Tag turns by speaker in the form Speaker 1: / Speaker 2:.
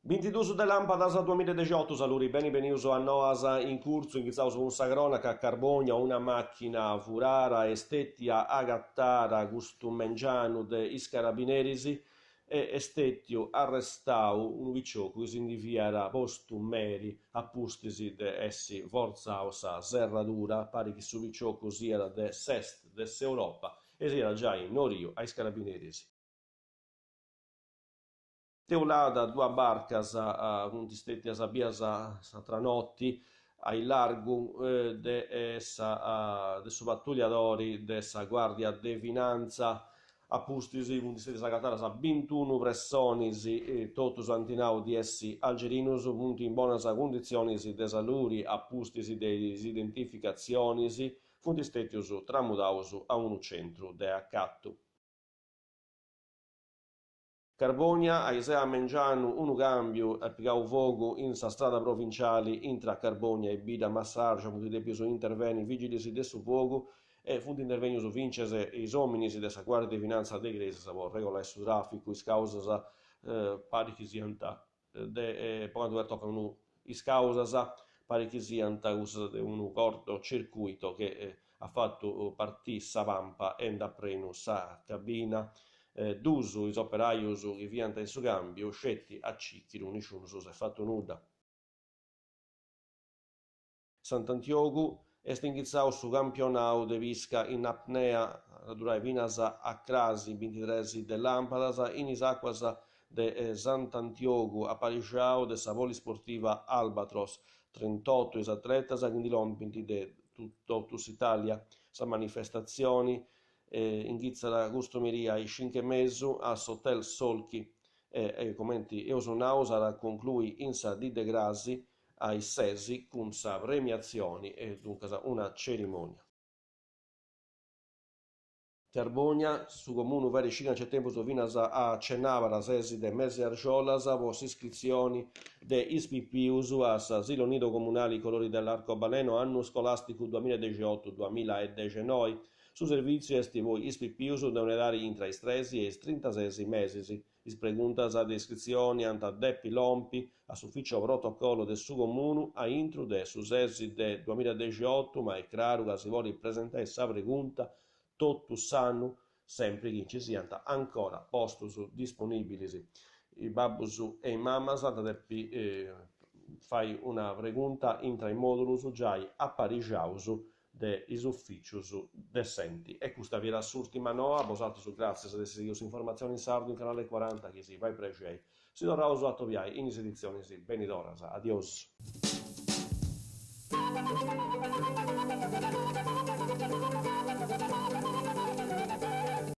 Speaker 1: Bintiduus de làmpadas duamilla e dexiotu, saluri, beni benius a Noas in curtzu, inghitzaus cun sa cronaca, Carbònia, una màchina furara est stètia agatara custu mengianu de is carabineris e est stètiu arrestau unu piciocu chi si ndi fiat postu meri a pustis de essi fortzau sa serradura, parit chi su piciocu siat de s'est de s'Europa e siat giai noriu a is carabineris. Teulada, duas barcas funt stètias bias s'atra noti a illargu de sa de su patulliadori de sa Guàrdia de Finantza. A pustis funt stètias agatadas bintunu pressonis, totus ant nau di essi algerinus, funt in bonas cunditzionis de saluri a pustis de is identificatzionis, funt stètius tramudaus a unu centru de acatu. Carbònia, a is ses a mengianu unu càmbiu at pigau fogu in sa strada provinciali intra Carbònia e Bidda Massàrgia, funt dèpius intervenni vigilis de su fogu e funt intervènnius fintzas is òminis de sa Guàrdia de Finantza de Igrèsias po regolai su tràficu. Is càusas parit chi siant de po cantu pertocat unu is càusas parit chi siant cussas de unu corto circuito chi at fatu partì sa pampa e nd'at prenu sa cabina. Dus is operajus chi fiant in su càmbiu, sceti acìchidu, nisciunus s'est fatu nudda. Sant'Antiogu, Est inghitzau su campionau de pisca in apnea, at a durai finas a crasi, bintitres de làmpadas, in is àcuas de Sant'Antiogu, aparixau de sa Polisportiva Albatros. Trintotu is atletas chi ndi lompint de totu s'Itàlia. Sa manifestatzioni inghitzat custu merì a is cincu e mesu a s'Hotel Solchi e, comenti eus nau, s'at a conclui in sa dì de crasi a is ses cun sa premiatzioni e duncas una cerimònia. Carbònia, su Comunu fait sciri ca nc'est tempus finas a cenàbara ses de mesi argiolas po s'iscritzioni de is pipius a s'asilo nido comunali Colori dell'Arcobaleno annu scolàsticu duamillaedexiotu duamillaedexenoi. Su servìtziu est po is pipius de un'edadi intra is tres e is trintases mesis. Is preguntas de iscritzioni ant a depi lompi a s'Ufficio Protocollo de su Comunu a intru de su ses de duamillaedexiotu, ma est craru ca si podit presentai sa pregunta totu s'annu, sempri chi nci siant ancora postus disponìbilis. Is babbus e is mamas ant a depi fai una pregunta intra is mòdulus giai aparixaus de is ufìcius de s'Enti. E custa fiat s'ùrtima noa, a bosatrus gràtzias de essi sighiu s'informatzioni in sardu in Canale Cuaranta, chi si fait prexei. Si torraus a atobiai in is editzionis benidoras. Adiosu.